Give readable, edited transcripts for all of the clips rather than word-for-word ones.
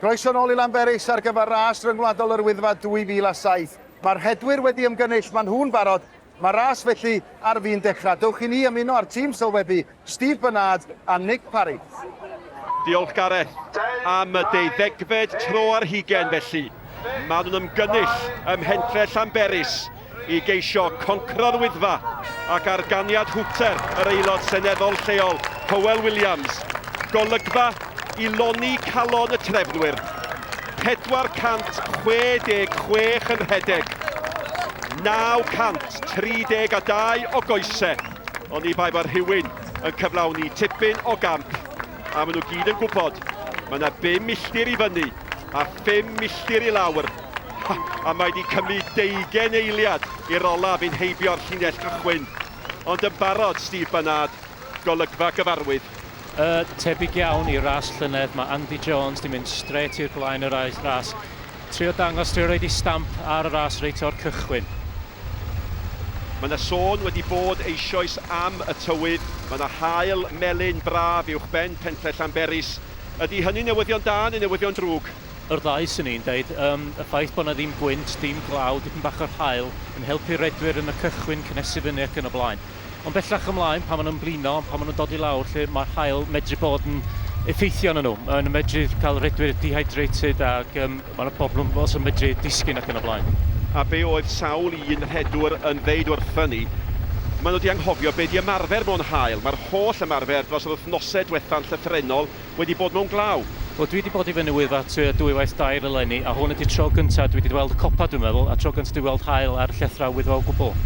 Croeso nôl i Lanberis ar gyfer ras ryngwladol yr Wyddfa 2007. Mae'r rhedwyr wedi ymgynnull, maen nhw'n barod. Mae'r ras felly ar fin dechrau. Dewch i ni ymuno â'r tîm sylwebu, Steve Bernard a Nick Parry. Diolch Gareth am y deuddegfed tro ar hugain felly. Maen nhw'n ymgynnull ym mhentre Llanberis i geisio concro'r Wyddfa ac ar ganiad hwter yr aelod seneddol lleol Hywel Williams, golygfa i lonni calon y trefnwyr. 466 yn rhedeg, 932 o goese, oni bai bod rhywun yn cyflawni tipyn o gamp, a maen nhw gyd yn gwybod, mae yna bum milltir i fyny a phum milltir i lawr. Ha! A mae 'di cymryd deugain eiliad i'r olaf fynd heibio'r llinell gychwyn. Ond yn barod, Steve Bernard, golygfa gyfarwydd. Yy, tebyg iawn i ras llynedd, mae Andy Jones 'di mynd strêt i'r blaen y ras. Trio dangos, trio roid ei stamp ar y ras reit o'r cychwyn. Mae 'na sôn wedi bod eisoes am y tywydd, mae 'na haul melyn braf uwchben pentre Llanberis. Ydy hynny'n newyddion da neu newyddion drwg? Yr ddau 'swn i'n deud. Yym, y ffaith bod 'na ddim gwynt, dim glaw, dipyn bach o'r haul, yn helpu redwyr yn y cychwyn, cynhesu fyny ac yn y blaen. Ond bellach ymlaen, pan maen nhw'n blino, pan maen nhw'n dod i lawr 'lly, mae'r haul medru bod yn effeithio arnyn nhw. Maen nhw'n medru cael redwyr dehydrated ac yym, mae 'na bobl os yn medru disgyn ac yn y blaen. A be oedd sawl un rhedwr yn ddeud wrtha ni, maen nhw 'di anghofio be 'di ymarfer mewn haul. Mae'r holl ymarfer dros yr wythnose dwetha'n llythrennol wedi bod mewn glaw. Wel dwi 'di bod i fyny Wyddfa tua dwywaith dair eleni a hwn ydi tro gynta dwi 'di weld y copa dwi'n meddwl a tro gynta dwi weld haul ar llethrau Wyddfa o gwbl.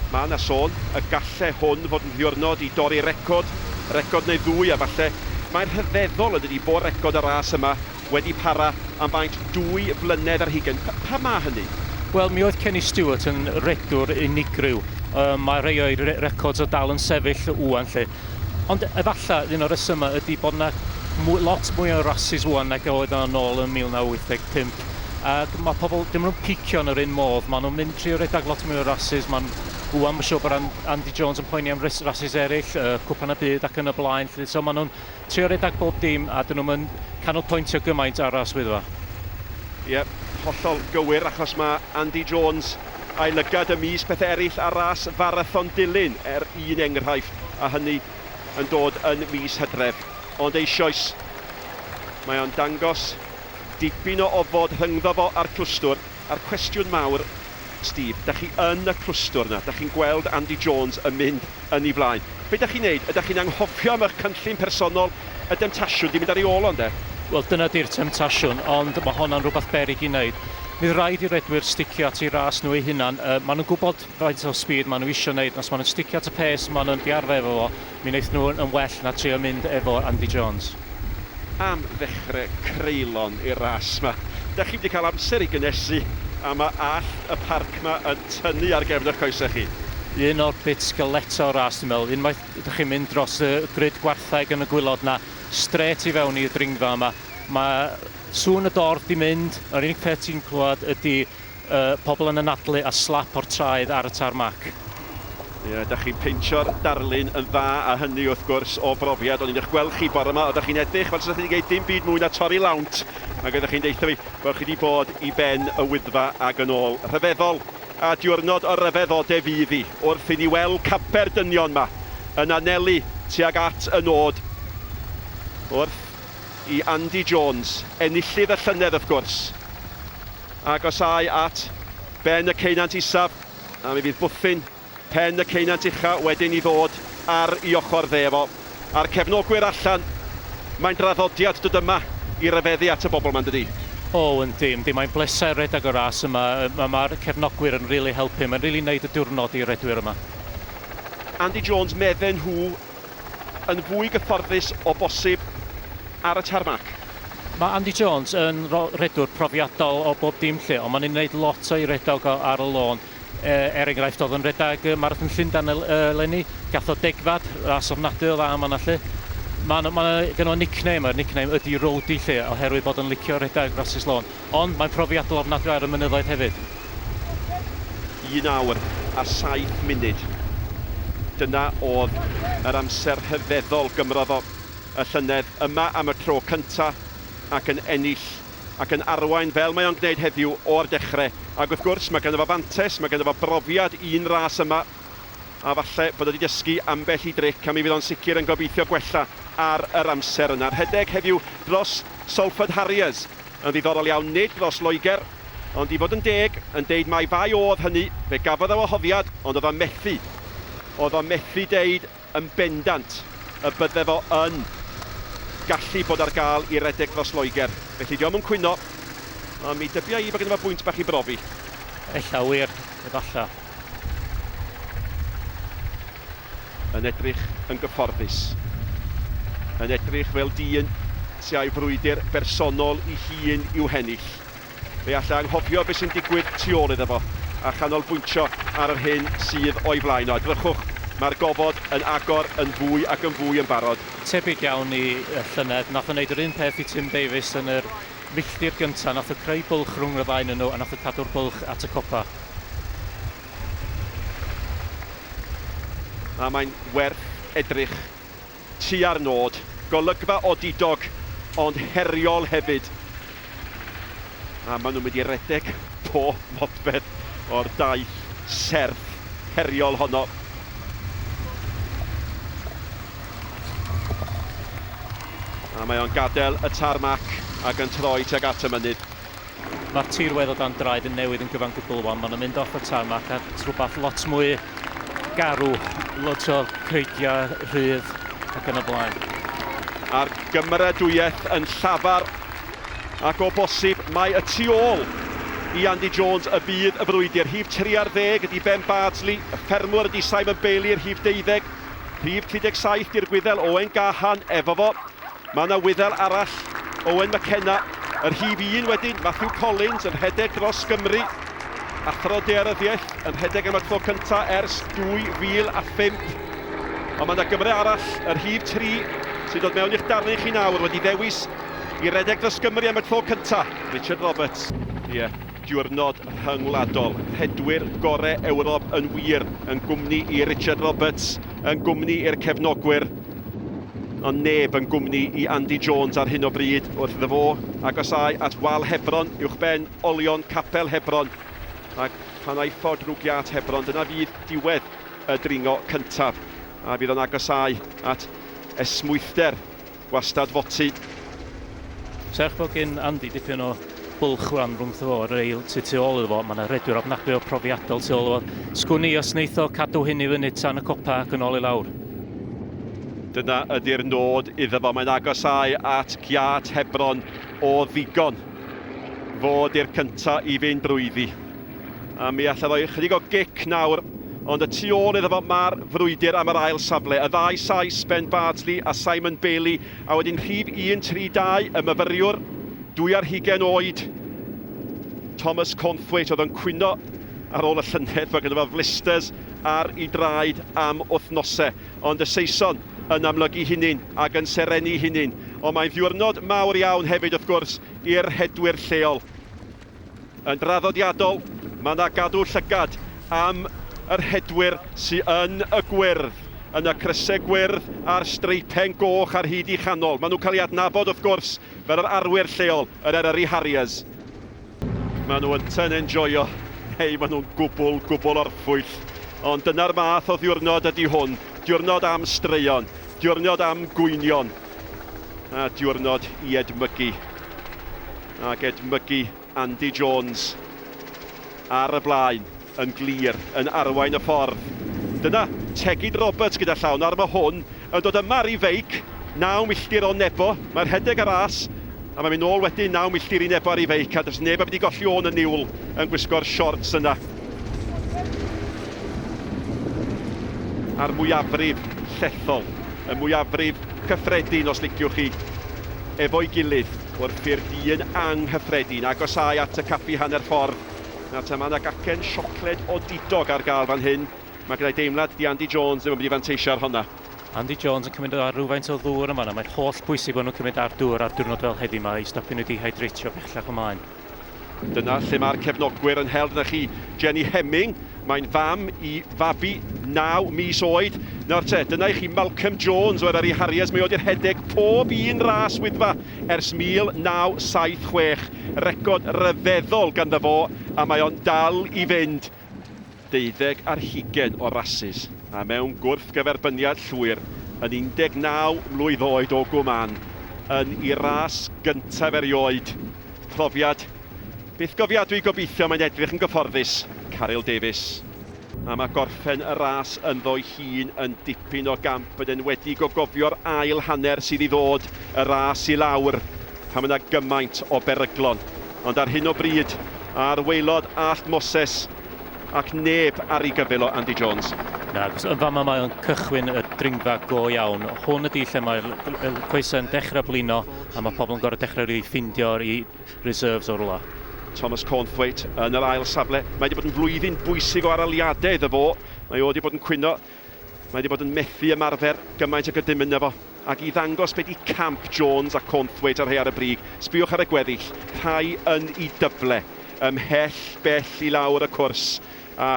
Mae 'na sôn y galle hwn fod yn ddiwrnod i dorri record, record neu ddwy a falle. Mae'n rhyfeddol yn dydi bo record y ras yma wedi para am faint, dwy flynedd ar hugain. Pam ma hynny? Wel mi oedd Kenny Stewart yn redwr unigryw. Yym mae rhei o'i records o dal yn sefyll ŵan 'lly. Ond efallai un o'r rhesymau ydy bod 'na mwy, lot mwy o rasys ŵan nag oedd yna nôl yn 1985. Ac mae pobl, dim nhw'n picio yn yr un modd, maen nhw'n mynd trio redag lot mwy o rasys, maen ŵan mae'n siŵr bod Andy Jones yn poeni am rasys eraill, uh, Cwpan y Byd ac yn y blaen, lly. So maen nhw'n trio redag bob dim a dyn nhw'n canolpwyntio gymaint ar ras Wyddfa. Ie, yeah, hollol gywir, achos mae Andy Jones a'i lygad ymysg pethau eraill ar ras farathon Dulyn, er un enghraifft, a hynny yn dod yn mis Hydref. Ond eisoes, mae o'n dangos dipyn o ofod rhyngddo fo a'r clwstwr, a'r cwestiwn mawr, Steve, da chi yn y clwstwr 'na, da chi'n gweld Andy Jones yn mynd yn ei flaen. Be da chi'n neud? Ydach chi'n anghofio am eich cynllun personol? Y demtasiwn 'di mynd ar ei ôl o, ynde? Wel, dyna 'di'r temtasiwn, ond mae honna'n rhywbeth beryg i wneud. Fydd rhaid i redwyr sticio at eu ras nhw eu hunan. Yy, maen nhw'n gwybod faint o speed maen nhw isio wneud, os maen nhw'n sticio at y pace maen nhw'n 'di arfer efo fo, mi wneith nhw yn well na trio mynd efo Andy Jones. Am ddechrau creulon i'r ras 'ma. Dach chi'm 'di cael amser i gynhesu a ma' allt y parc 'ma yn tynnu ar gefn eich coesau chi. Un o'r bits galeta o'r ras dwi'n meddwl, unwaith ydych chi'n mynd dros y grid gwartheg yn y gwilod 'na, strêt i fewn i'r dringfa yma, mae sŵn y dorf 'di mynd, yr unig peth ti'n clywed ydy uh, pobl yn anadlu a slap o'r traed ar y tarmac. Ie, yeah, da chi'n peintio'r darlun yn dda a hynny wrth gwrs o brofiad. O'n i'n eich gweld chi bore yma, oeddech chi'n edrych fel 'sa chi wedi gwneud dim byd mwy na torri lawnt ac oeddech chi'n deutha fi bod chi wedi bod i ben y Wyddfa ac yn ôl. Rhyfeddol a diwrnod o ryfeddode fydd hi wrth i ni weld caper dynion 'ma yn anelu tuag at y nod wrth i Andy Jones, enillydd y llynedd wrth gwrs, agosáu at ben y ceunant isaf, a mi fydd bwthyn pen y ceunant ucha wedyn i ddod ar i ochr dde fo. A'r cefnogwyr allan, mae'n draddodiad dod yma i ryfeddu at y bobl 'ma yndydi? O yndi, yndi, mae'n bleser rhedeg y ras yma, mae'r cefnogwyr yn rili helpu, mae'n rili neud y diwrnod i'r rhedwyr yma. Andy Jones, medden nhw, yn fwy gyfforddus o bosib ar y tarmac. Mae Andy Jones yn rhedwr profiadol o bob dim 'lly, ond mae'n wneud lot o'i redeg o ar y lôn. Er enghraifft, oedd yn rhedeg Marathon Llundain eleni, gath o degfad, ras ofnadwy o dda am hwnna 'lly. Mae ma gynno fo nickname, a'r nickname ydy Roadie 'lly, oherwydd bod o'n licio rhedeg rasys lôn. Ond mae'n profiadol ofnadwy ar y mynyddoedd hefyd. Un awr a saith munud. Dyna oedd yr amser rhyfeddol gymrodd o y llynedd yma am y tro cynta. ac yn ennill ac yn arwain fel mae o'n gwneud heddiw o'r dechrau. Ac wrth gwrs mae ganddo fo fantes, mae ganddo fo brofiad un ras yma a falle bod o wedi dysgu ambell i dric a mi fydd o'n sicr yn gobeithio gwella ar yr amser yna. Rhedeg heddiw dros Salford Harriers yn ddiddorol iawn, nid dros Loegr, ond i fod yn deg, yn deud mai fai o'dd hynny, fe gafodd o wahoddiad, ond o'dd o'n methu, o'dd o'n methu deud yn bendant y bydde fo yn gallu bod ar gael i redeg dros Loegr. Felly dio'm yn cwyno, ond mi dybia i bod gynno fo bwynt bach i brofi. Ella wir, efalla. Yn edrych yn gyfforddus. Yn edrych fel dyn sy â'i frwydr bersonol 'i hun i'w hennill. Fe alla anghofio beth sy'n digwydd tu ôl iddo fo a chanolbwyntio ar yr hyn sydd o'i flaen o. Edrychwch, mae'r gofod yn agor yn fwy ac yn fwy yn barod. Tebyg iawn i y llynedd, nath o wneud yr un peth i Tim Davies yn yr milltir gynta, nath o creu bwlch rhwng y ddau yn nhw a nath o cadw'r bwlch at y copa. A mae'n werth edrych tua'r nod. Golygfa odidog, ond heriol hefyd. A maen nhw'n mynd i redeg pob modfedd o'r daith serth heriol honno. A mae o'n gadael y tarmac ac yn troi tuag at y mynydd. Mae'r tirwedd o dan draed yn newid yn gyfan gwbl wan. Maen nhw'n mynd off y tarmac at rhywbeth lot mwy garw, lot o creigiau rhydd ac yn y blaen. A'r gymeradwyaeth yn llafar ac o bosib mae y tu ôl i Andy Jones y bydd y frwydr. Rhif 3 ar ddeg ydy Ben Bardsley, y ffermwr ydy Simon Bailey, rhif 12, rhif 37 di'r Gwyddel Owen Gahan efo fo. Mae yna Wyddel arall, Owen McKenna, y rhif un wedyn, Matthew Collins yn rhedeg dros Gymru, athro daearyddiaeth yn rhedeg am y tro cyntaf ers 2005. Ond mae yna Gymru arall, y rhif 3, sy'n dod mewn i'ch darlun chi nawr, wedi ddewis i redeg dros Gymru am y tro cyntaf, Richard Roberts. Ie, diwrnod rhyngwladol. Rhedwyr gore Ewrop yn wir, yn gwmni i Richard Roberts, yn gwmni i'r cefnogwyr. Ond neb yn gwmni i Andy Jones ar hyn o bryd wrth iddo fo agosáu at wal Hebron uwchben olion capel Hebron. Ac pan aiff o drwy giât Hebron, dyna fydd diwedd y dringo cyntaf, a fydd o'n agosáu at esmwythder gwastad Foty. Serch bod gin Andy dipyn o bwlch rwan rhwngtho fo a'r rei sy tu ôl iddo fo, mae yna redwyr ofnadwy o profiadol tu ôl iddo fo. Sgwn i os wneith o cadw hyn i fyny tan y copa ac yn ôl i lawr. Dyna ydy'r nod iddo fo. Mae'n agosáu at giât Hebron o ddigon. Fo ydy'r cynta i fynd drwyddi. A mi alla roi ychydig o gic nawr, ond y tu ôl iddo fo mae'r frwydr am yr ail safle. Y ddau Sais, Ben Bardsley a Simon Bailey, a wedyn rhif 132, y myfyriwr, dwy ar hugain oed, Thomas Cornthwaite, oedd yn cwyno ar ôl y llynedd, mae gynno fo flisters ar ei draed am wythnosau. Ond y Saeson yn amlygu hunin ac yn serennu hunin. Ond mae'n ddiwrnod mawr iawn hefyd, wrth gwrs, i'r rhedwyr lleol. Yn draddodiadol, mae 'na gadw llygad am yr rhedwyr sy yn y gwyrdd, yn y crysau gwyrdd a'r streipen goch ar hyd 'u chanol. Maen nhw'n cael eu adnabod, wrth gwrs, fel yr arwyr lleol, yr Eryri Harriers. Maen nhw ynte'n enjoio, neu maen nhw'n gwbl, gwbl orffwyll. Ond dyna'r math o ddiwrnod ydy hwn, diwrnod am straeon, diwrnod am gwynion, a diwrnod i edmygu. Ac edmygu Andy Jones ar y blaen yn glir, yn arwain y ffordd. Dyna Tegid Roberts gyda llaw. Nawr mae hwn yn dod yma ar ei feic, 9 milltir o Nebo. Mae'n rhedeg y ras, a mae'n mynd nôl wedyn 9 milltir i Nebo ar ei feic, a does neb yn mynd i golli o'n y niwl yn gwisgo'r shorts yna. A'r mwyafrif llethol, y mwyafrif cyffredin os liciwch chi, efo'i gilydd. Wrth i'r dyn anghyffredin agosáu at y caffi hanner ffordd, nawr te mae yna gacen siocled odidog ar gael fan hyn. Mae gyda'i deimlad di Andy Jones ddim yn mynd i fanteisio ar honna. Andy Jones yn cymryd ar rywfaint o ddŵr yn fanna. Mae'n holl bwysig bod nhw'n cymryd ar dŵr ar diwrnod fel heddi 'ma i stopio nhw dehydratio bellach ymlaen. Dyna lle mae'r cefnogwyr yn hel. Dyna chi Jenny Hemming, mae'n fam i fabi 9 mis oed. Nawr te, dyna i chi Malcolm Jones o Eryri Harriers. Mae o wedi rhedeg pob un ras Wyddfa ers 1976. Record ryfeddol ganddo fo, a mae o'n dal i fynd. Deuddeg ar hugain o rasys, a mewn gwrthgyferbyniad llwyr, yn 19 mlwydd oed o Gwm-Ann, yn 'i ras gyntaf erioed. Profiad bythgofiadwy gobeithio, mae'n edrych yn gyfforddus, Caryl Davies. A mae gorffen y ras ynddo'i hun yn dipyn o gamp, yn enwedig o gofio'r ail hanner sydd i ddod, y ras i lawr, pan mae 'na gymaint o beryglon. Ond ar hyn o bryd, ar waelod Allt Moses, ac neb ar ei gyfyl o Andy Jones. Na, achos yn fama mae o'n cychwyn y dringfa go iawn. Hwn ydy lle mae'r coesau'n dechrau blino a mae pobl yn gorfod dechrau rili ffindio'r i reserves o rwla. Thomas Cornthwaite yn yr ail safle. Mae wedi bod yn flwyddyn bwysig o araliadau iddo fo. Mae o wedi bod yn cwyno. Mae wedi bod yn methu ymarfer gymaint ag y dymuna fo. Ac i ddangos be di camp Jones a Cornthwaite a rhai ar y brig, sbïwch ar y gweddill, rhai yn i dyble, ymhell bell i lawr y cwrs, a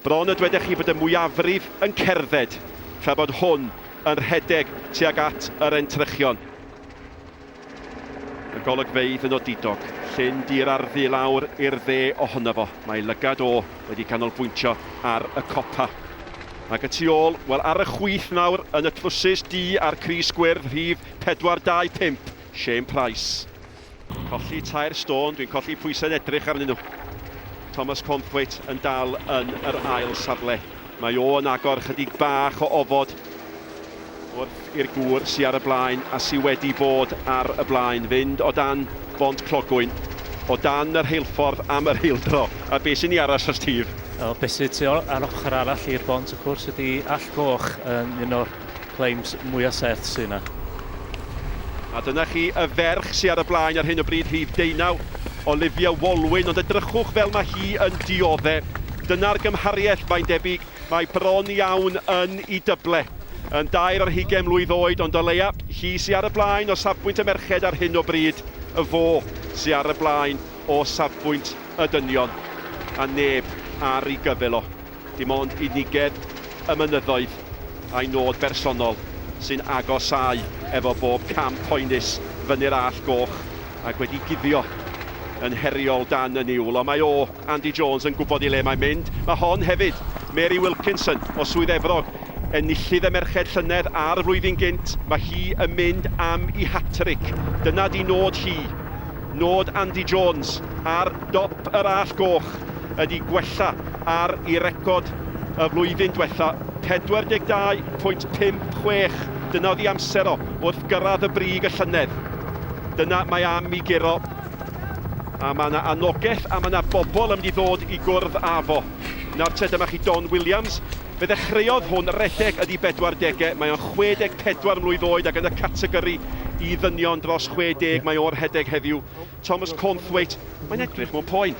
bron y dwedech chi bod y mwyafrif yn cerdded, tra bod hwn yn rhedeg tuag at yr entrychion. Y golygfeydd yn odidog, llyn dir arddu lawr i'r dde ohono fo, mae lygad o wedi canolbwyntio ar y copa. Ac y tu ôl, wel ar y chwith nawr, yn y trwsus du a'r crys gwyrdd, rhif 425, Shane Price. Colli tair stôn, dwi'n colli pwysau'n edrych arnyn nhw. Thomas Cornthwaite yn dal yn yr ail safle. Mae o yn agor chydig bach o ofod wrth i'r gŵr sy ar y blaen a sy wedi bod ar y blaen fynd o dan Bont Clogwyn, o dan y rheilffordd am yr eildro. A be sy'n ei aros ar Steve? O, be sydd tu ar ochr arall i'r bont, wrth gwrs, ydy Allt Goch, yn un o'r climbs mwyaf serth sydd yna. A dyna chi y ferch sy ar y blaen ar hyn o bryd, rhif deunaw, Olivia Walwyn, ond edrychwch fel mae hi yn diodde. Dyna'r gymhariaeth, mae'n debyg, mae bron iawn yn i dyble. Yn dair ar hugain mlwydd oed, ond o leia, hi sy ar y blaen o safbwynt y merched ar hyn o bryd, y fo sy ar y blaen o safbwynt y dynion, a neb ar ei gyfyl o. Dim ond unigedd y mynyddoedd a'i nod bersonol sy'n agosáu efo bob cam poenus fyny'r Allt Goch ac wedi guddio yn heriol dan y niwl. Ond mae o, Andy Jones, yn gwybod i le mae'n mynd. Mae hon hefyd, Mary Wilkinson o Swydd Efrog, enillydd y merched llynedd a'r flwyddyn gynt, mae hi yn mynd am i hat-trick. Dyna di nod hi. Nod Andy Jones ar dop yr Allt Goch ydy gwella ar ei record y flwyddyn dwetha, 42.56, dyna oedd ei amser o wrth gyrraedd y brig y llynedd. Dyna mae am i guro, a mae yna anogaeth a mae yna bobl yn mynd i ddod i gwrdd â fo. Nawr te, dyma chi Don Williams. Fe ddechreuodd hwn redeg yn ei bedwardegau, mae o'n 64 mlwydd oed ac yn y categori i ddynion dros 60 mae o'r rhedeg heddiw. Thomas Cornthwaite, mae'n edrych mewn poen.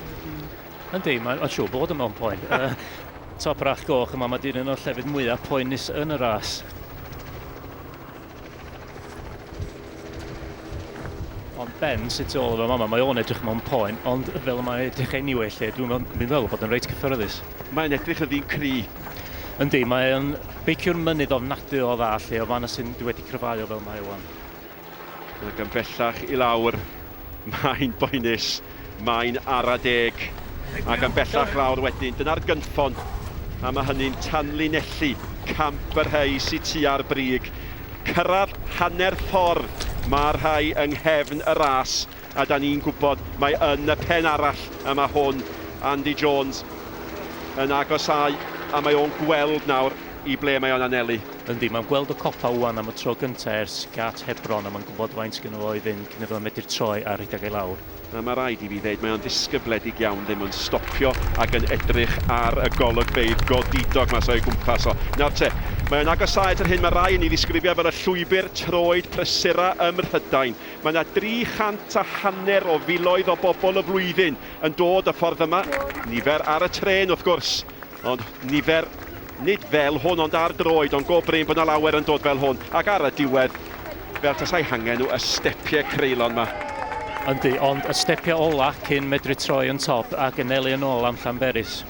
Yndi, mae'n siŵr bod yn mewn poen. Top yr Allt Goch yma, mae dyn un o'r llefydd mwyaf poenus yn y ras. Ond Ben sydd tu ôl efo mama, mae o'n edrych mewn poen, ond fel y mae'n edrych anyway lle, dwi'n meddwl bod yn reit cyffyrddus. Mae'n edrych yn ddyn cry. Yndi, mae'n beiciwr mynydd ofnadwy o dda lle, o fan sy'n wedi cryfhau o fel mae wan. Ac yn bellach i lawr, mae'n boenus, mae'n ara deg. Ac yn bellach lawr wedyn, dyna'r gynffon, a mae hynny'n tanlinellu camp y rhai sydd tua'r brig. Cyrraedd hanner ffordd mae'r rhai yng nghefn y ras, a da ni'n gwybod mae yn y pen arall y mae hwn, Andy Jones, yn agosáu, a mae o'n gweld nawr i ble mae o'n anelu. Yndi, mae'n gweld y copa ŵan am y tro gynta ers Gât Hebron a mae'n gwybod faint gynno fo i fynd cyn iddo fo medru troi a rhedeg i lawr. A mae rhaid i fi ddeud, mae o'n ddisgybledig iawn, ddim yn stopio ac yn edrych ar y golygfeydd godidog 'ma sy o'i gwmpas o. Nawr te, mae o'n agosáu at yr hyn mae rai yn ei ddisgrifio fel y llwybr troed prysura ym Mhrydain. Mae yna 300 a hanner o filoedd o bobl y flwyddyn yn dod y ffordd yma, nifer ar y trên wrth gwrs, Ond nifer, nid fel hwn, ond ar droed, ond go brin bod 'na lawer yn dod fel hwn. Ac ar y diwedd, fel tasai hangen nhw y stepiau creulon 'ma. Yndi, ond y stepiau ola cyn medru troi yn top ac anelu yn ôl am Llanberis.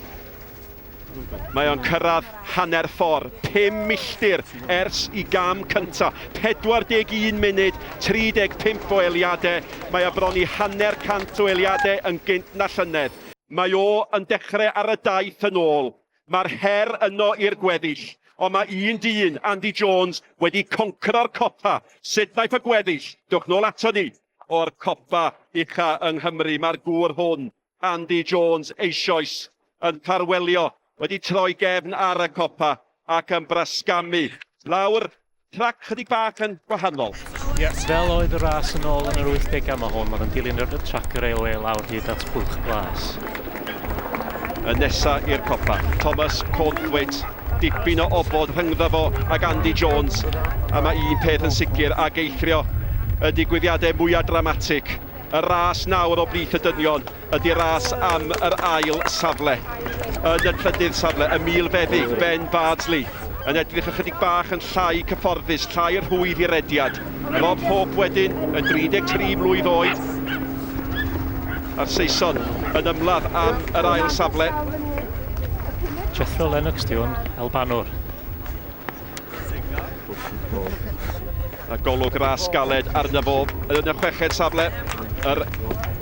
Mae o'n cyrraedd hanner ffordd, 5 milltir ers i gam cynta. 41 munud, 35 o eiliadau. Mae o bron i hanner cant o eiliadau yn gynt na llynedd. Mae o yn dechrau ar y daith yn ôl. Mae'r her yno i'r gweddill, ond mae un dyn, Andy Jones, wedi concro'r copa. Sut wnaiff y gweddill? Dewch nôl ato ni o'r copa ucha yng Nghymru. Mae'r gŵr hwn, Andy Jones, eisoes yn ffarwelio, wedi troi gefn ar y copa ac yn brasgamu lawr Trac chydig bach yn gwahanol. Ie, fel oedd y ras yn ôl yn yr 80au mae hwn, mae'n dilyn yr trac y railway lawr hyd at Bwlch Glas. Y nesa i'r copa, Thomas Cornthwaite, dipyn o ofod rhyngddo fo ag Andy Jones, a mae un peth yn sicr ag eithrio y digwyddiadau mwyaf dramatig, y ras nawr o blith y dynion ydy ras am yr ail safle. Yn y trydydd safle, y milfeddyg Ben Bardsley yn edrych ychydig bach yn llai cyfforddus, llai rhwydd i rediad. Rob Hope wedyn yn 33 mlwydd oed. A'r Saeson yn ymladd am yr ail safle. Jethro Lennox di hwn, Albanwr. A golwg ras galed arno fo yn y chweched safle. Yr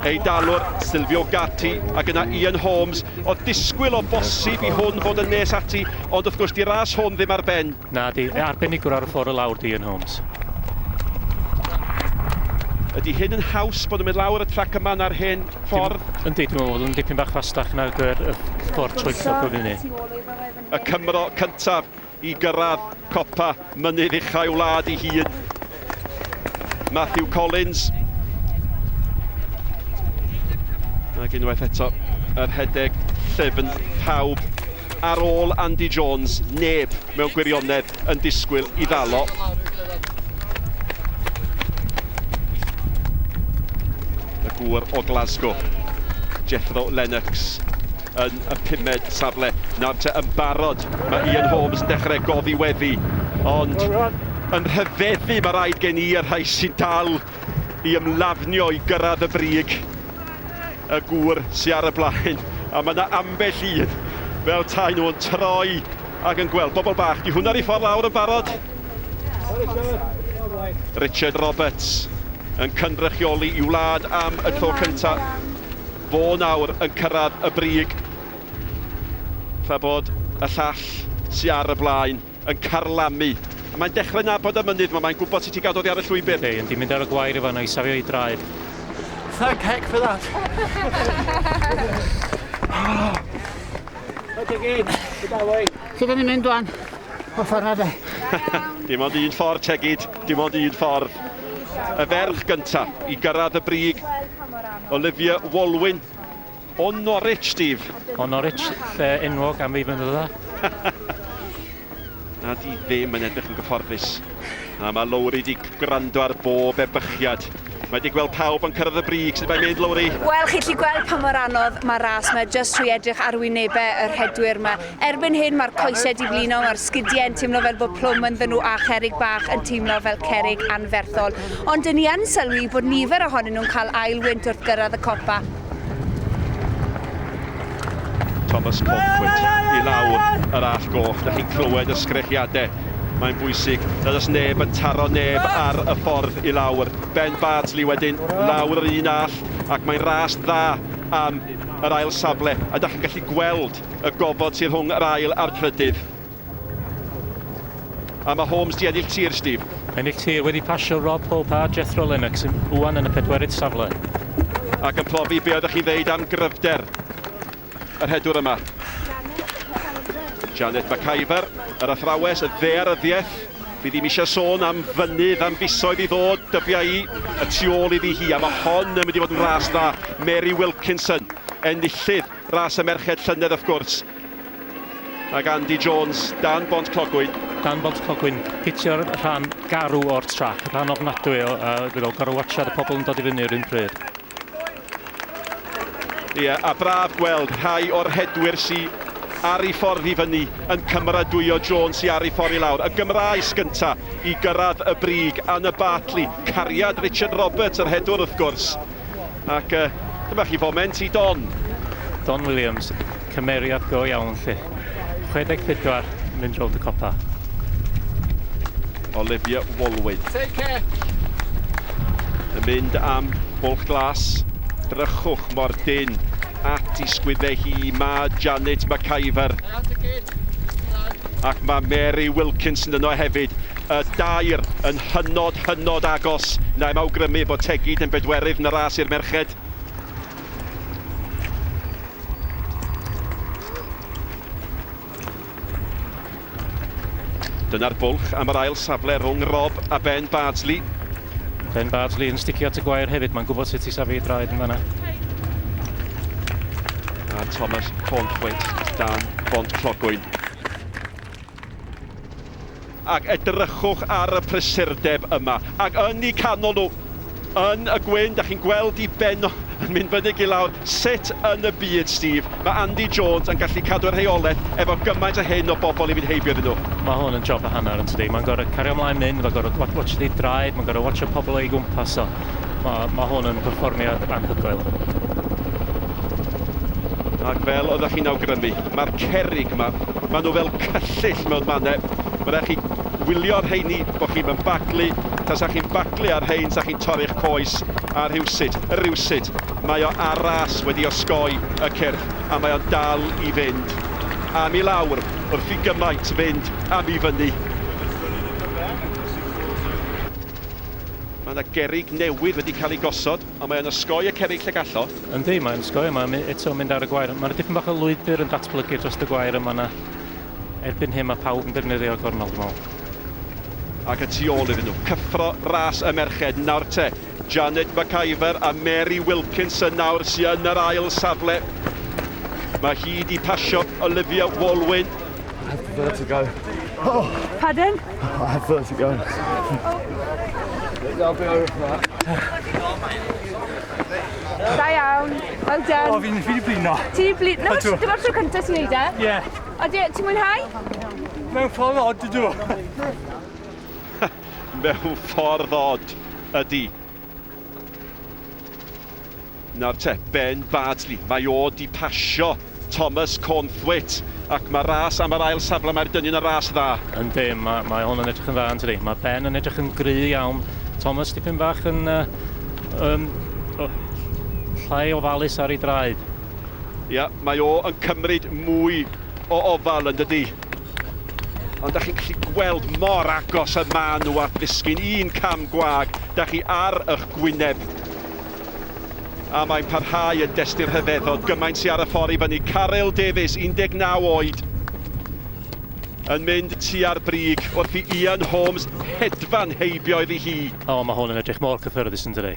Eidalwr Silvio Gatti ac yna Ian Holmes. Oedd disgwyl o bosib i hwn fod yn nes ati, ond wrth gwrs di ras hwn ddim ar ben. Na di, arbenigwr ar y ffordd y lawr di Ian Holmes. Ydy hyn yn haws bod yn mynd lawr y trac yma na'r hen ffordd? Yndi, dwi'n meddwl bod yn dipyn bach fastach nag yr ffordd troellog o fyny. Y Cymro cyntaf i gyrraedd copa mynydd ucha'i wlad ei hun. Matthew Collins. Ac unwaith eto, yr rhedeg llyfn pawb ar ôl Andy Jones, neb mewn gwirionedd yn disgwyl i ddalo. Y gŵr o Glasgow, Jethro Lennox. yn y pumed safle. Nawr te yn barod, mae Ian Holmes yn dechrau goddiweddu, ond yn rhyfeddu mae rhaid gen i y rhai sy'n dal i ymlafnio i gyrraedd y brig. Y gŵr sy'n ar y blaen, a mae yna ambell un fel tai nhw'n troi ac yn gweld bobl bach. Di hwnna ar ei ffordd lawr yn barod? Richard Roberts yn cynrychioli i wlad am y tro cyntaf. Fo nawr yn cyrraedd y brig, tra bod y llall sy ar y blaen yn carlamu. A mae'n dechrau nabod y mynydd 'ma, mae'n gwybod sut i gadw oddi ar y llwybr. Yndi, yndi, mynd ar y gwair i fan'na i safio ei draed. Thank heck for that. Lle da ni'n mynd wan? O ffordd na de. Dim ond un ffordd, Tegid, dim ond un ffordd. Y ferch gynta i gyrraedd y brig, Olivia Walwyn o Norwich, Steve. O Norwich, lle enwog am ei fynydda. Na di ddim yn edrych yn gyfforddus. A mae Lowri di gwrando ar bob ebychiad. Mae di gweld pawb yn cyrraedd y brig. Sut mae'n mynd, Lowri? Wel, chi'n gallu gweld pa mor anodd mae'r ras 'ma jyst trwy edrych ar wynebau y rhedwyr 'ma. Erbyn hyn mae'r coesau 'di blino, mae'r sgidiau yn teimlo fel bod plwm ynddyn nhw a cherrig bach yn teimlo fel cerrig anferthol. Ond dyn ni yn sylwi bod nifer ohonyn nhw'n cael ail wynt wrth gyrraedd y copa. Thomas Colquitt i lawr yr Allt Goch. Da chi'n clywed y sgrechiadau. Mae'n bwysig nad oes neb yn taro neb ar y ffordd i lawr. Ben Bardsley wedyn lawr yr un allt ac mae'n ras dda am yr ail safle. A da chi'n gallu gweld y gofod sydd rhwng yr ail a'r trydydd. A mae Holmes di ennill tir, Steve. Ennill tir, wedi pasio Rob Hope a Jethro Lennox yn ŵan yn y pedwerydd safle. Ac yn profi be oeddech chi'n ddeud am gryfder yr rhedwr yma. Janet McIver, yr athrawes, y ddaearyddiaeth. Fi ddim eisiau sôn am fynydd am fisoedd i ddod, dybia i, y tu ôl iddi hi. A mae hon yn mynd i fod yn ras dda. Mary Wilkinson, enillydd ras y merched llynedd wrth gwrs. Ac Andy Jones dan Bont Clogwyn. Dan Bont Clogwyn, hitio'r rhan garw o'r trac, rhan ofnadwy o, uh, gorau watchad y pobl yn dod i fyny yr un pryd. Ie, a braf gweld rhai o'r rhedwyr sy ar ei ffordd i fyny yn cymeradwyo Jones sy ar ei ffordd i lawr. Y Gymraes gynta i gyrraedd y brig, Anna Bartley, cariad Richard Roberts, yr rhedwr wrth gwrs. Ac uh, dyma chi foment i Don. Don Williams, cymeriad go iawn lle. 64, mynd rownd y copa. Olivia Walwyn. Take care. Yn mynd am Bwlch Glas. Drychwch mor dyn at i sgwyddau hi. Mae Janet McIver ac mae Mary Wilkinson yno hefyd. Y dair yn hynod, hynod agos. Na i'm awgrymu bod Tegid yn bedwerydd yn y ras i'r merched. Dyna'r bwlch am yr ail safle rhwng Rob a Ben Bardsley. Ben Bardsley yn sticio at y gwair hefyd, mae'n gwybod sut i safu ei draed yn fanna. A Thomas Cornthwaite dan Bont Clogwyn. Ac edrychwch ar y prysurdeb yma. Ac yn eu canol nhw, yn y gwyn, da chi'n gweld i ben yn mynd fyny i lawr. Sut yn y byd, Steve, mae Andy Jones yn gallu cadw'r rheolaeth efo gymaint o hyn o bobl i fynd heibio iddyn nhw? Mae hwn yn job a hanner yn tydi. Mae'n gorfod cario ymlaen mynd, mae'n gorfod watch ei draed, mae'n gorfod watch pobl o'i gwmpas o. Mae, mae hwn yn perfformiad anhygoel. Ac fel oeddech chi'n awgrymu, mae'r cerrig yma, maen nhw fel cyllyll mewn mannau. Mae rhaid chi wylio'r rheini bod chi'n mynd baglu. Tasach chi'n baglu ar rhein, sa chi'n torri'ch coes a rhywsut, rhywsut. Mae o ar ras wedi osgoi y cyrff a mae o'n dal i fynd am i lawr wrth i gymaint fynd am i fyny. Mae yna gerrig newydd wedi cael ei gosod, ond mae o'n osgoi y cerrig lle gallo. Yndi, mae'n osgoi, mae'n eto mynd ar y gwair. Mae'n dipyn bach o lwybr yn datblygu dros y gwair yma na. Erbyn hyn mae pawb yn defnyddio'r gornel, dwi'n meddwl. Ac y tu ôl iddyn nhw, cyffro ras y merched. Nawr te, Janet McIver a Mary Wilkinson nawr sy'n yn yr ail safle. Mae hi wedi pasio Olivia Walwyn. I have vertigo. Oh. Pardon? I have vertigo. I'll be over for that. Da iawn. Well done. O, fi'n fi 'di blino. Ti 'di blino? Ydw. Dyma'r tro cyntaf ti'n neud e? Ie. A ti'n mwynhau? Mewn ffordd od, ydw. Mewn ffordd od, ydy. Nawr te, Ben Bardsley, mae o di pasio Thomas Cornthwaite ac mae ras am yr ail safle, mae'r dynion y ras dda. Yndi, mae, mae hwn yn edrych yn dda, yn tydi. Mae Ben yn edrych yn gry iawn. Thomas dipyn bach yn oh, llai ofalus ar ei draed. Ia, mae o yn cymryd mwy o ofal yn dydi. Ond da chi'n gallu gweld mor agos y maen nhw at ddisgyn un cam gwag. Da chi ar eich gwyneb. A mae'n parhau yn destun rhyfeddod gymaint sy'n ar y ffordd i fyny. Caryl Davies, 19 oed, yn mynd tua'r brig wrth i Ian Holmes hedfan heibio iddi hi. O, mae hwn yn edrych mor cyffyrddus yn dydi.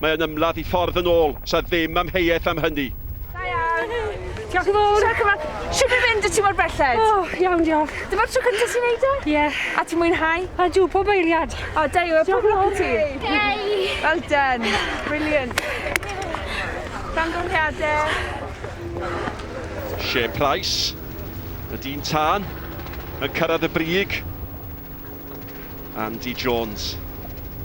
Mae yn ymladd i ffordd yn ôl, sa ddim amheuaeth am hynny. Da iawn. Diolch yn fawr. Diolch yn fawr. Shwt mae'n fynd y ti mor belled? O, iawn, diolch. Dyma'r tro cyntaf ti'n neud e? Ie. A ti'n mwynhau? A dw, pob eiliad. O, da yw, pob lwc i ti. Yay! Well done. Brilliant. Llongyfarchiadau. Shane Price, y dyn tân, yn cyrraedd y brig. Andy Jones,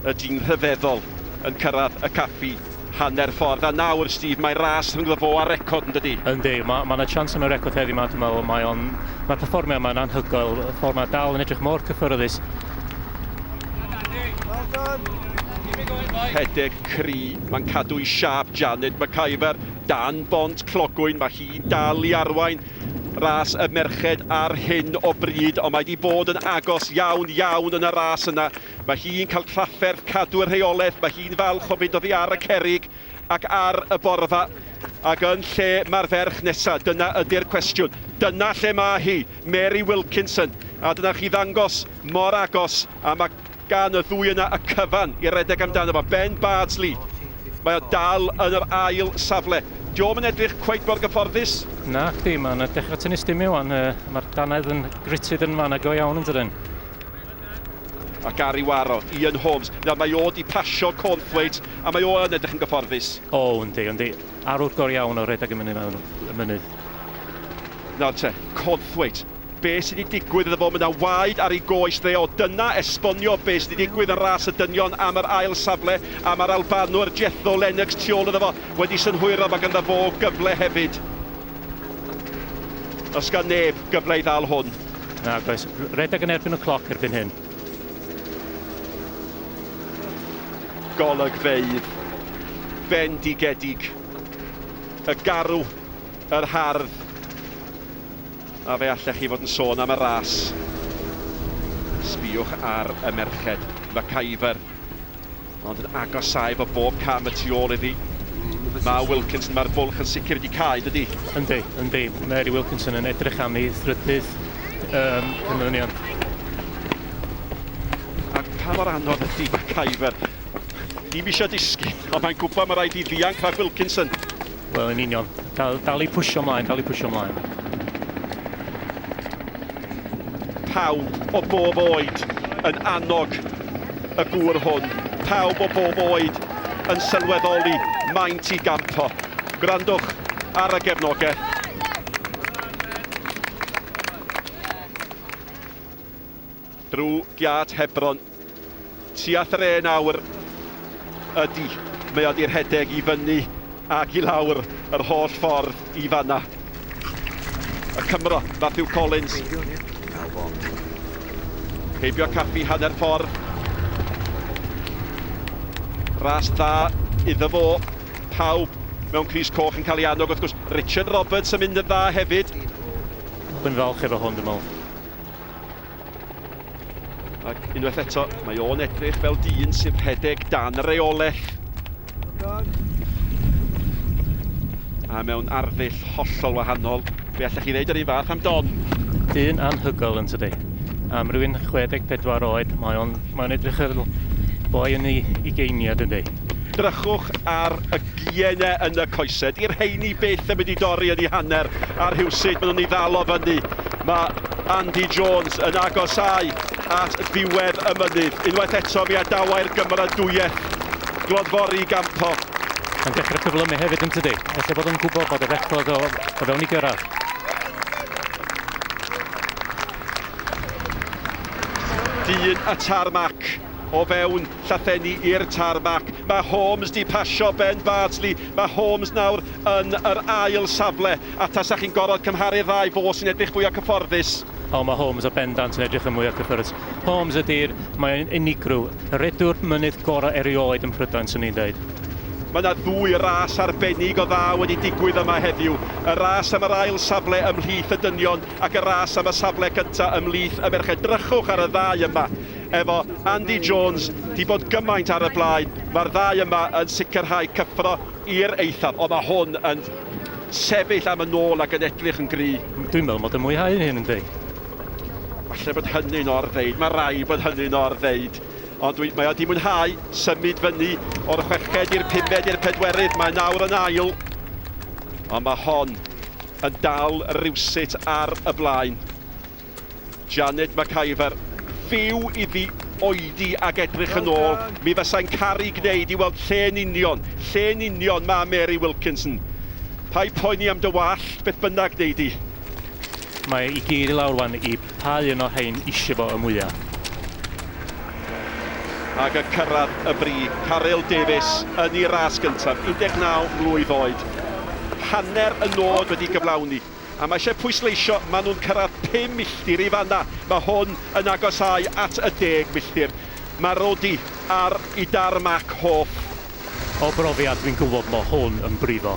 y dyn rhyfeddol, yn cyrraedd y caffi hanner ffordd. A nawr, Steve, mae ras rhwngddo fo a record yn dydi? Yndi, mae ma yna chance am y record heddiw yma, dwi'n meddwl. Mae o'n, mae'r perfformiad yma'n anhygoel, y ffordd mae dal yn edrych mor cyffyrddus. Rhedeg cry, mae'n cadw i siap Janet McIver, dan bont Clogwyn, mae hi'n dal i arwain ras y merched ar hyn o bryd, ond mae wedi bod yn agos iawn, iawn yn y ras yna. Mae hi'n cael trafferth cadw'r rheolaeth, mae hi'n falch o fynd oddi ar y cerrig ac ar y borfa. Ac yn lle mae'r ferch nesaf, dyna ydy'r cwestiwn. Dyna lle mae hi, Mary Wilkinson. A dyna chi ddangos mor agos, a mae gan y ddwy yna y cyfan i redeg amdano fo. Ben Bardsley, mae o dal yn yr ail safle. Dio'm yn edrych cweit mor gyfforddus. Na, chdi, mae'n dechrau tynnu stimi wan. Mae'r dannedd yn gritted yn fanna go iawn yn dydyn. A Gary Waro, Ian Holmes. Na, mae o di pasio Cornthwaite, a mae o yn edrych yn gyfforddus. O, yndi, yndi. Arwr go iawn o redeg y mynydd mewn y mynydd. Nawr te, Cornthwaite. Be sydd wedi digwydd iddo fo? Mae yna waed ar ei goes dde o. Dyna esbonio be sydd wedi digwydd yn ras y dynion am yr ail safle, a mae'r Albanwr Jetho Lennox tu ôl iddo fo wedi synhwyro mae ganddo fo gyfle hefyd. Os gan neb gyfle i ddal hwn. Na, goes. Redeg yn erbyn y cloc erbyn hyn. Golygfeydd bendigedig. Y garw, yr hardd. A fe allech chi fod yn sôn am y ras. Sbïwch ar y merched. McIver. Ond yn agosáu efo bob cam y tu ôl iddi. Mae Wilkinson, mae'r bwlch yn sicr wedi cau, dydy? Yndi, yndi. Mary Wilkinson yn edrych am ei thrydydd um, canlyniad. A pa mor anodd ydy McIver? Dim eisiau disgyn, ond mae'n gwybod mae rhaid i ddianc rhag Wilkinson. Wel, yn union. Dal, dal i pwysio ymlaen, dal i pwysio ymlaen. Pawb o bob oed yn annog y gŵr hwn. Pawb o bob oed yn sylweddoli maint i gampo. Gwrandwch ar y gefnogaeth. Drwy giât Hebron, tua thren awr ydy. Mae o 'di rhedeg i fyny ac i lawr yr holl ffordd i fanna. Y Cymro, Matthew Collins. Heibio caffi hanner ffordd. Ras dda iddo fo. Pawb mewn crys coch yn cael ei annog wrth gwrs. Richard Roberts yn mynd yn dda hefyd. Dwi'n falch efo hwn, dwi'n meddwl. Ac unwaith eto, mae o'n edrych fel dyn sy'n rhedeg dan reolaeth. A mewn arddull hollol wahanol, fe allech chi ddeud yr un fath am Don. Dyn anhygoel yn tydi. Am rywun 64 oed, mae o'n mae o'n edrych fel boi yn ei ugeiniau, dydi. Drychwch ar y gienau yn y coesau. Di'r rheini byth yn mynd i dorri yn ei hanner a rhywsut maen nhw'n ei ddal o fyny. Mae Andy Jones yn agosáu at ddiwedd y mynydd. Unwaith eto mi adawai'r gymeradwyaeth glodfori gampo. Mae'n dechrau cyflymu hefyd yn tydi. Felly bod o'n gwybod bod y record o, o fewn i gyrraedd. Dyn y tarmac o fewn llathenni i'r tarmac. Mae Holmes di pasio Ben Bardsley. Mae Holmes nawr yn yr ail safle. A tasach chi'n gorfod cymharu'r ddau fo sy'n edrych fwyaf cyfforddus. O, mae Holmes o bendant yn edrych yn mwyaf cyffyrddus. Holmes ydy'r, mae'n unigryw, y redwr mynydd gorau erioed ym Mhrydain, swn i'n dweud. Mae yna ddwy ras arbennig o dda wedi digwydd yma heddiw. Y ras am yr ail safle ymhlith y dynion ac y ras am y safle cyntaf ymhlith y merched. Drychwch ar y ddau yma efo Andy Jones di bod gymaint ar y blaen. Mae'r ddau yma yn sicrhau cyffro i'r eithaf, ond mae hwn yn sefyll am y nôl ac yn edrych yn gry. Dwi'n meddwl mod yn mwyhau hyn yndi. Falle bod hynny'n or-ddeud, mae rai bod hynny'n or-ddeud. Ond dwi, mae o di mwynhau symud fyny o'r chweched i'r pumed i'r pedwerydd, mae nawr yn ail. Ond mae hon yn dal rywsut ar y blaen. Janet McIver, fyw iddi oedi ac edrych yn ôl. Mi fasai'n caru gwneud i weld lle'n union, lle'n union mae Mary Wilkinson. Paid poeni am dy wallt, beth bynnag wnei di. Mae i gyd i lawr wan i pa un o'r rhain isio fo y mwyaf. Ac yn cyrraedd y brig, Caryl Davies yn ei ras gyntaf, 19 mlwydd oed. Hanner y nod wedi gyflawni. A mae eisiau pwysleisio, maen nhw'n cyrraedd 5 milltir i fanna. Mae hwn yn agosáu at y 10 milltir. Mae Rodi ar ei darmac hoff. O brofiad, dwi'n gwybod mae hwn yn brifo.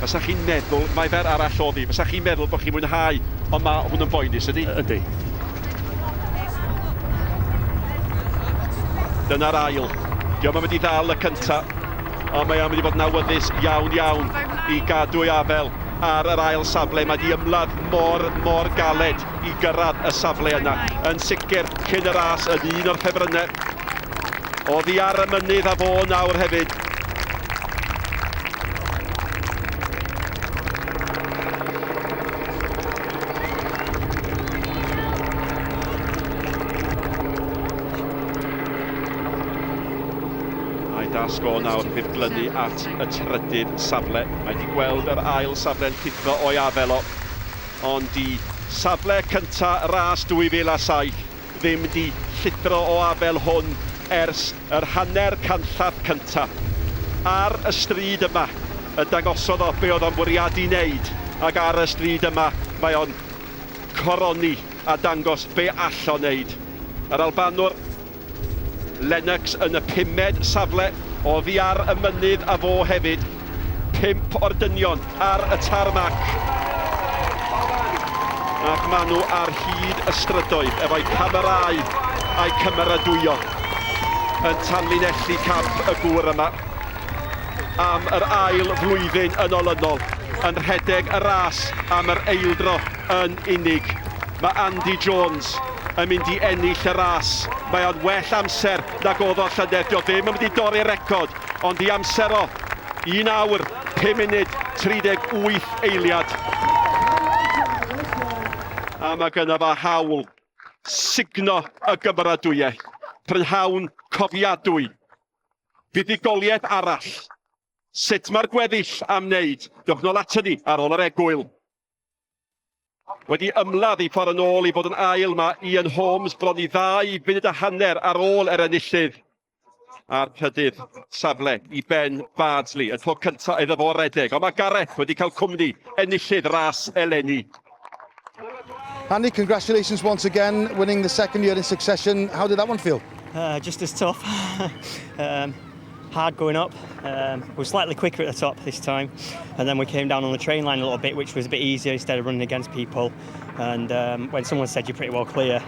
Fysa chi'n meddwl, mae fer arall oddi, fysa chi'n meddwl bod chi'n mwynhau, ond mae hwn yn boenus, ydy? Ydy. Dyna'r ail. Diolch yn mynd i ddal y cyntaf, ond mae o'n mynd i fod yn awyddus iawn iawn i gadw ei afel ar yr ail safle. Mae di ymladd mor, mor galed i gyrraedd y safle yna. Yn sicr, cyn y ras, yn un o'r ffefrynnau. Oddi ar y mynydd a fo nawr hefyd. A'i dasg o nawr fydd glynu at y trydydd safle. Mae wedi gweld yr ail safle'n llithro o'i afel o, ond i Safle cynta ras 2007 ddim di llithro o afel hwn ers yr hanner canllath cynta. Ar y stryd yma y dangosodd o be oedd o'n bwriadu wneud, ac ar y stryd yma mae o'n coroni a dangos be all o wneud. Yr Albanwr Lennox yn y pumed safle, oddi ar y mynydd a fo hefyd. 5 o'r dynion ar y tarmac. Ac maen nhw ar hyd y strydoedd efo'u camerâu a'u cymeradwyo yn tanlinellu camp y gŵr yma am yr ail flwyddyn yn olynol, yn rhedeg y ras am yr eildro yn unig. Mae Andy Jones yn mynd i ennill y ras. Mae o'n well amser nag oedd o llynedd. Dio ddim yn mynd i dorri'r record, ond i amser o 1 awr, 5 munud, 38 eiliad. A mae gynno fo hawl sugno y gymeradwyaeth. Prynhawn cofiadwy. Fuddugoliaeth arall. Sut mae'r gweddill am wneud? Dewch nôl ato ni ar ôl yr egwyl. Wedi ymladd i ffordd yn ôl i fod yn ail mae Ian Holmes bron i ddau funud a hanner ar ôl yr enillydd a'r trydydd safle i Ben Bardsley, y tro cyntaf iddo fo redeg. Ond mae Gareth wedi cael cwmni enillydd ras eleni. Andy, congratulations once again, winning the second year in succession. How did that one feel? Just as tough. Hard going up. We were slightly quicker at the top this time, and then we came down on the train line a little bit, which was a bit easier instead of running against people. And when someone said you're pretty well clear,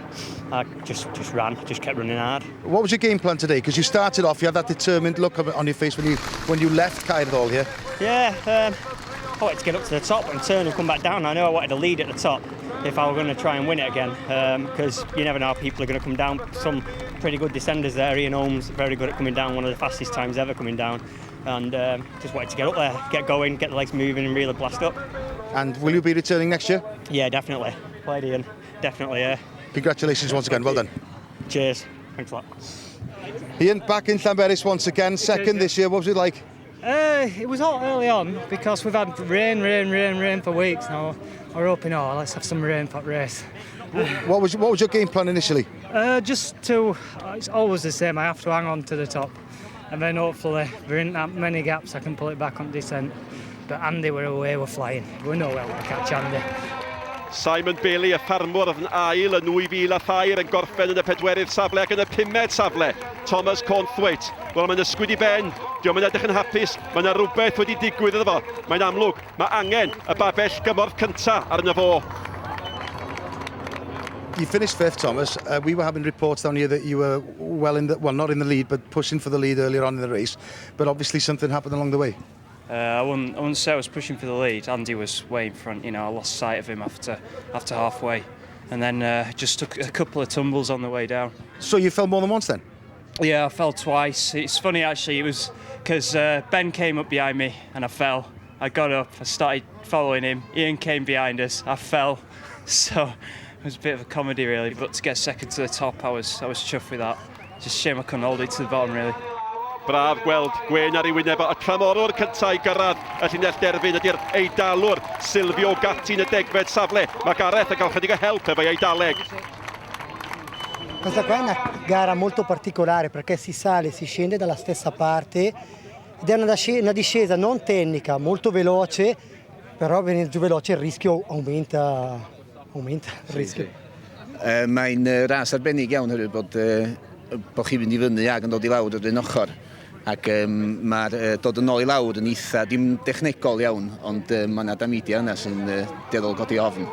I just ran, just kept running hard. What was your game plan today? Because you started off, you had that determined look on your face when you left Caerddol here. Yeah, I wanted to get up to the top and turn and come back down. I know I wanted to lead at the top if I were going to try and win it again, because you never know how people are going to come down. Some pretty good descenders there. Ian Holmes, very good at coming down, one of the fastest times ever coming down. And just wanted to get up there, get going, get the legs moving and really blast up. And will you be returning next year? Yeah, definitely. Played Ian, definitely, yeah. Congratulations once again, well done. Cheers, thanks a lot. Ian, back in Llanberis once again, second this year, what was it like? It was hot early on because we've had rain, rain, rain, rain for weeks now. We're hoping, oh, let's have some rain for that race. What was your game plan initially? It's always the same, I have to hang on to the top. And then hopefully there isn't that many gaps, I can pull it back on descent. But Andy were away, we're flying. We know well to catch Andy. Simon Bailey, y ffarmwr oedd yn ail yn 2003 yn gorffen yn y pedwerydd safle ac yn y pumed safle. Thomas Cornthwaite. Wel, mae'n ysgwyd i ben. Dio'm yn edrych yn hapus. Mae yna rhywbeth wedi digwydd iddo fo. Mae'n amlwg, mae angen y babell gymorth cynta arno fo. You finished fifth, Thomas. We were having reports down here that you were well in the, well, not in the lead, but pushing for the lead earlier on in the race. But obviously something happened along the way. I wouldn't say I was pushing for the lead. Andy was way in front. I lost sight of him after halfway, and then just took a couple of tumbles on the way down. So you fell more than once then? Yeah, I fell twice. It's funny actually. It was because Ben came up behind me and I fell. I got up. I started following him. Ian came behind us. I fell. So it was a bit of a comedy really. But to get second to the top, I was chuffed with that. Just shame I couldn't hold it to the bottom really. Braf gweld gwên ar ei wyneb y tramorwr cyntaf i gyrraedd y llinell derfyn ydy'r Eidalwr Silvio Gatti yn y degfed safle. Mae Gareth yn cael chydig o help efo'i Eidaleg. Questa qua è una gara molto particolare perché si sale e si scende dalla stessa parte ed è una discesa non tecnica, molto veloce, però venendo giù veloce il rischio aumenta, aumenta il rischio. Sì. Mae'n ras arbennig iawn oherwydd bod chi'n mynd i fyny ac yn dod i lawr yr un ochr. Ac mae'r dod yn ôl i lawr yn eitha, dim dechnegol iawn, ond mae yna dameidia yna sy'n dueddol godi ofn.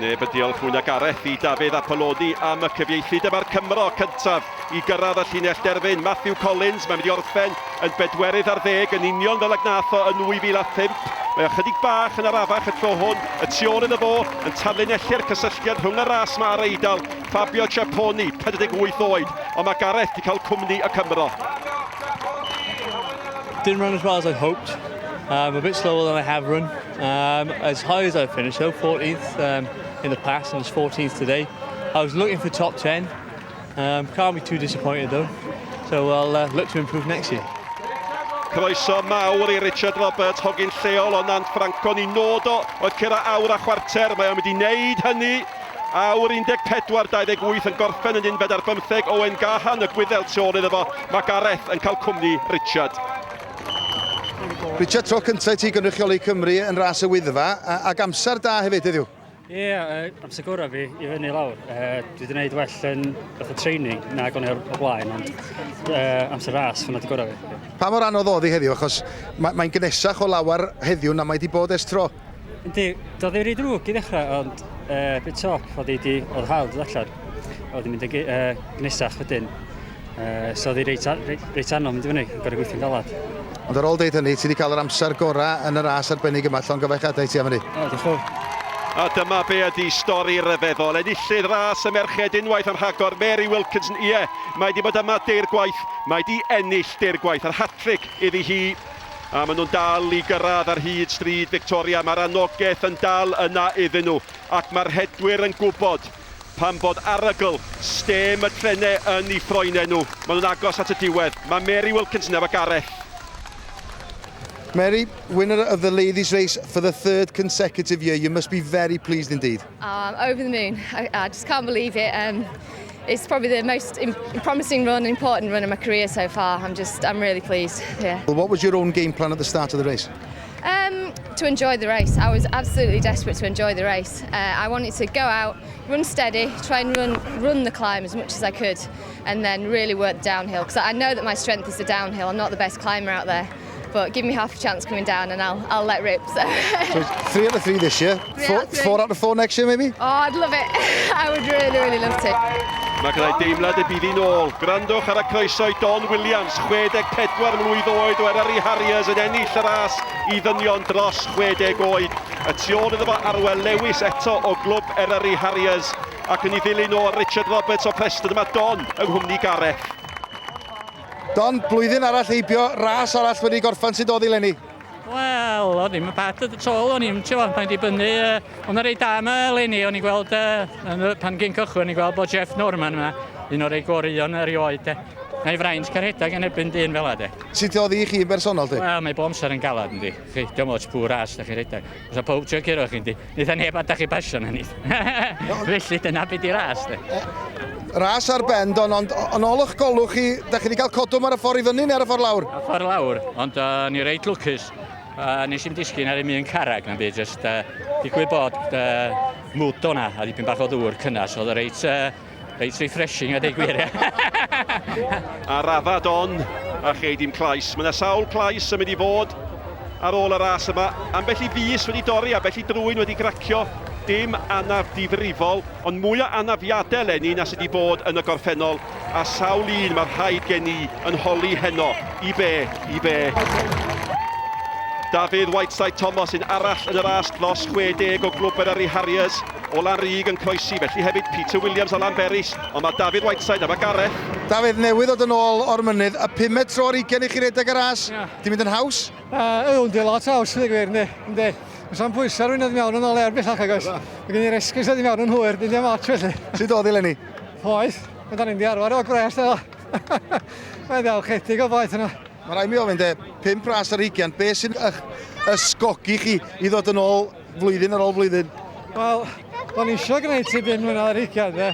Neb yn diolch mwy na Gareth i Dafydd Apolloni am y cyfieithu. Dyma'r Cymro cyntaf i gyrraedd y llinell derfyn. Matthew Collins, mae'n mynd i orffen yn bedwerydd ar ddeg yn union fel ag nath o yn 2005. Mae ychydig bach yn arafach y tro hwn. Y tu ôl iddo fo yn tanlinellu'r cysylltiad rhwng y ras ma a'r Eidal. Fabio Ciapponi, 48 oed. Ond mae Gareth wedi cael cwmni y Cymro. Didn't run as well as I'd hoped. A bit slower than I have run. As high as I finished though, 14th in the past and it's 14th today. I was looking for top 10. Can't be too disappointed though. So I'll look to improve next year. Croeso mawr i Richard Roberts, hogyn lleol o Nant Ffrancon. I nod o oedd curo awr a chwarter, mae o'n mynd i wneud hynny. Awr 14.28 yn gorffen yn unfed ar bymtheg. Owen Gahan, y Gwyddel tu ôl iddo fo. Mae Gareth yn cael cwmni Richard. Richard, tro cyntaf i ti gynrychioli Cymru yn ras y Wyddfa, ac amser da hefyd heddiw. Ie, yeah, amser gorau fi i fyny lawr. Dwi wedi gwneud well yn fatha training nag o'n i o'r blaen, ond amser ras, hwnna di gorau fi. Pa mor anodd oedd hi heddiw, achos mae'n mae gynnesach o lawer heddiw na mae wedi bod ers tro. Yndi, doedd ddim rhy drwg i ddechrau, ond bit top, oedd hi di, oedd haul dod allan. Oedd hi'n mynd yn gynnesach wedyn. So oedd hi reit, reit, reit anodd mynd i fyny, gorau gweithio'n galad. Ond ar ôl deud hynny, ti wedi cael yr amser gorau yn y ras arbennig yma, llongyfarchiadau i ti am hynny. O, diolch yn fawr. A dyma be ydi stori ryfeddol. Enillydd ras y merched unwaith yn rhagor, Mary Wilkinson. Ie, mae di bod yma deirgwaith, mae di ennill deirgwaith, yr hat-trick iddi hi. A maen nhw'n dal i gyrraedd ar hyd stryd Victoria. Mae'r anogaeth yn dal yna iddyn nhw, ac mae'r rhedwyr yn gwybod Pam bod arogl stêm y trenau yn eu ffroenau nhw? Maen nhw'n agos at y diwedd. Mae Mary Wilkinson efo Gareth. Mary, winner of the ladies race for the third consecutive year. You must be very pleased indeed. Over the moon. I, I just can't believe it. It's probably the most promising run, important run in my career so far. I'm just, I'm really pleased. Yeah. Well, what was your own game plan at the start of the race? To enjoy the race. I was absolutely desperate to enjoy the race. I wanted to go out, run steady, try and run, run the climb as much as I could, and then really work the downhill. Because I know that my strength is the downhill. I'm not the best climber out there. But give me half a chance coming down and I'll, I'll let rip. So. so three out of three this year. Three four, out, four out of four next year, maybe? Oh, I'd love it. I would really, really love to. Mae gennau deimlad y bydd hi'n ôl. Gwrandwch ar y croeso i Don Williams, 64 mlwydd oed o Eryri Harriers yn ennill y ras i ddynion dros 60 oed. Y tu ôl iddo fo Arwel Lewis eto o glwb Eryri Harriers ac yn ei ddilyn o Richard Roberts o Preston. Dyma Don yng nghwmni Gareth. Don, blwyddyn arall heibio, ras arall wedi gorffan sut oedd hi 'leni? Wel, o'n i'm yn bad at all, o'n i'm, ti'n gwbod, mae'n dibynnu, uh, o'n reit da yma eleni, o'n i'n gweld, uh, pan gyn cychwyn, o'n i'n gweld bod Jeff Norman yma, un o'r ei goreuon erioed, de. Mae fraint cael rhedeg yn erbyn dyn fel de. Sut oedd hi i chi yn bersonol, di? Wel, mae bob amser yn galad, yndi. Chi, diolch ots pwy ras da chi'n rhedeg. Os a pob trio curo chi, yndi. Nid neb a da chi pasio na nid. Felly, dyna beth di ras, de. Ras ar ben, Don, ond yn ôl o'ch golwg chi, da chi wedi cael codwm ar y ffordd i fyny neu ar y ffordd lawr? Ar y ffordd lawr, ond uh, ni reit lwcus. Uh, nes i'm disgyn ar un carreg na'n byd, just uh, digwydd bod uh, mwd o'na a dipyn bach o ddŵr cynnas, oedd o reit, uh, reit refreshing a deud gwir. a rafa Don, a chei dim clais. Mae yna sawl clais yn mynd i fod ar ôl y ras yma. Ambell i fus wedi dorri, ambell i drwyn wedi gracio. Dim anaf difrifol. Ond mwy o anafiadau eleni na sydd wedi bod yn y gorffennol, a sawl un mae'r rhaid gen i yn holi heno, i be, i be? Dafydd Whiteside Thomas un arall yn y ras dros 60 o glwb Eryri Harriers o Lanrug yn croesi, felly hefyd Peter Williams o Lanberis, ond mae Dafydd Whiteside efo Gareth. Dafydd newydd ddod yn ôl o'r mynydd, y pumed tro ar ugain i chi redeg y ras, yeah. Di mynd yn haws? Uh, yndi, lot haws, dweud gwir, yndi. Yndi. Oes am bwysau rwy'n dod i mewn yn ôl erbyn llach, agos. Mae gen i'r esgus dod i mewn yn hwyr, dim ots felly. Sut oedd hi, Lenny? Poeth. Mae da ni'n di arfer o gwres, da. Mae'n ddiolchedig o boeth yna. Mae rhaid mi ofyn de, pump ras ar hugian, be sy'n eich ysgogi chi i ddod yn ôl flwyddyn ar ôl flwyddyn? Wel, o'n i eisiau gwneud ti bum mlynedd ar hugian, de.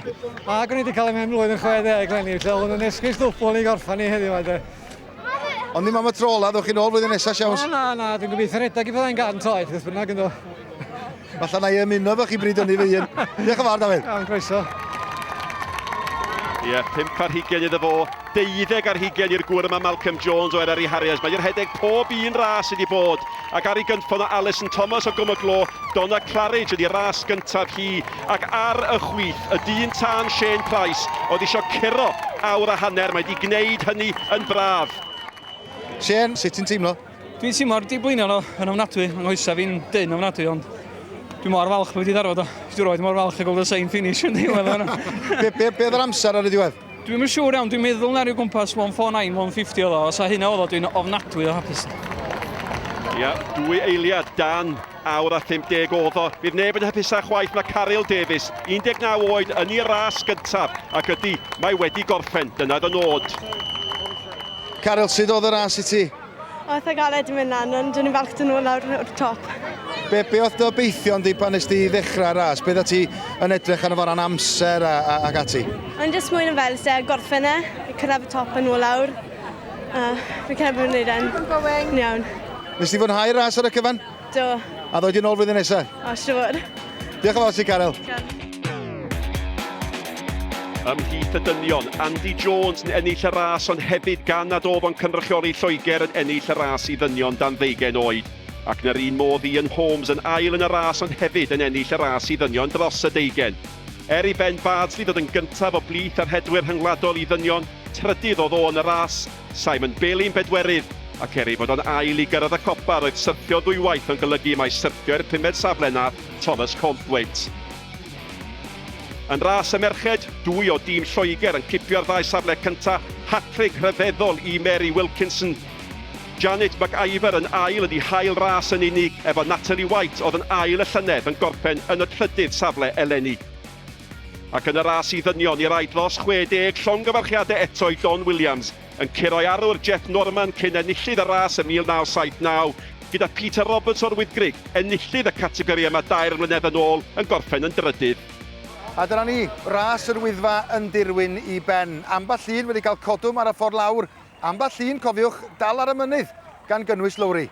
Ac o'n i wedi cael ei mewn mlwydd yn 60 lenni, felly oedd hwn yn esgus dwbl i gorffan i heddiw, de. Ond ddim am y tro ola, ddewch chi'n ôl flwyddyn nesaf, siawns. O, na, na, dwi'n gobeithio rhedeg i fyddai'n gant oed, beth bynnag ynddo. Falle na i ymuno efo chi bryd hynny fy hun. Diolch yn fawr, Dafydd. Iawn, croeso. Ie, 5 ar hugain iddo fo, 12 ar hugain i'r gŵr yma Malcolm Jones o Eryri Harriers. Mae i'r rhedeg pob un ras sydd wedi bod, ac ar ei gynffon o Alison Thomas o Gwm y Glo, Donna Claridge ydi ras gyntaf hi, ac ar y chwith, y dyn tân Shane Price, oedd eisiau curo awr a hanner, mae wedi gwneud hynny yn braf. Shane, sut ti'n teimlo? Dwi'n teimlo di blino no, yn ofnadwy, mae nghoesa fi'n dynn ofnadwy, ond dwi mor falch bod wedi darfod o. Dwi roed mor falch o gweld y sign finish yn diwedd yna. be, be, be oedd yr amser ar y diwedd? Dwi'm yn siŵr iawn, dwi'n meddwl na rhyw gwmpas 149, 150 oedd o. Os a hynna oedd o, dwi'n ofnadwy o hapus. Ia, dwy eiliad dan awr a 50 oedd o. Fydd neb yn hapusach chwaith na Caryl Davies, 19 oed, yn ei ras gyntaf, ac ydy, mae wedi gorffen, dyna oedd y nod. Caryl, sut oedd y ras i ti? Oedd eitha galed i mynd lan, ond dwi'n falch dyn nhw lawr o'r top. Be, be oedd dy obeithion di pan nes di ddechrau'r ras? Be ti yn edrych arno fo ran amser a, a, ac ati? Ond jyst mwy na fel, se gorffen e, cyrraedd y top yn ôl lawr. Fi'n credu bod yn gwneud e'n iawn. Nes di fwynhau'r ras ar y cyfan? Do. A ddod i'n ôl flwyddyn nesaf? O, siwr. Diolch yn fawr ti, Caryl. Ymhlith y dynion, Andy Jones yn ennill y ras, ond hefyd gan nad oedd o'n cynrychioli Lloegr yn ennill y ras i ddynion dan ddeugain oed. Ac yn yr un modd Ian Holmes yn ail yn y ras, ond hefyd yn ennill y ras i ddynion dros y deugain. Er i Ben Bardsley ddod yn gyntaf o blith yr rhedwyr rhyngwladol i ddynion, trydydd oedd o yn y ras, Simon Bailey'n bedwerydd, ac er ei fod o'n ail i gyrraedd y copa, roedd syrthio ddwywaith yn golygu mai syrthio i'r pumed safle nath Thomas Cornthwaite. Yn ras y merched, dwy o dîm Lloegr yn cipio'r ddau safle cyntaf, hatrig rhyfeddol i Mary Wilkinson. Janet McIver yn ail yn ei hail ras yn unig, efo Natalie White oedd yn ail y llynedd yn gorffen yn y trydydd safle eleni. Ac yn y ras i ddynion i rai dros 60, llongyfarchiadau eto i Don Williams, yn curo'i arwr Jeff Norman cyn enillydd y ras ym 1979, gyda Peter Roberts o'r Wyddgrug, enillydd y categori yma dair mlynedd yn ôl, yn gorffen yn drydydd. A dyna ni, ras yr Wyddfa yn dirwyn i ben. Ambell un wedi cael codwm ar y ffordd lawr, ambell un, cofiwch, dal ar y mynydd, gan gynnwys Lowri.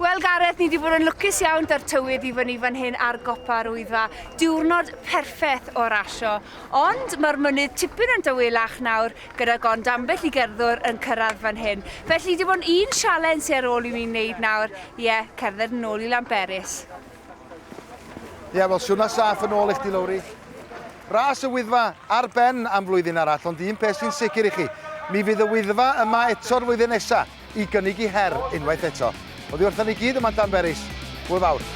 Wel Gareth, ni wedi bod yn lwcus iawn da'r tywydd i fyny fan hyn ar gopa'r Wyddfa. Diwrnod perffaith o rasio. Ond mae'r mynydd tipyn yn dawelach nawr gyda ond ambell i gerddwr yn cyrraedd fan hyn. Felly dim ond un sialens sy ar ôl i mi wneud nawr, ie, cerdded yn ôl i Lanberis. Ie, wel, siwrna saff yn ôl i chdi, Lowri. Ras y Wyddfa ar ben am flwyddyn arall, ond un peth sy'n sicr i chi, mi fydd y Wyddfa yma eto'r flwyddyn nesaf i gynnig i her unwaith eto. Oddi wrthon ni gyd yma'n Llanberis, hwyl fawr.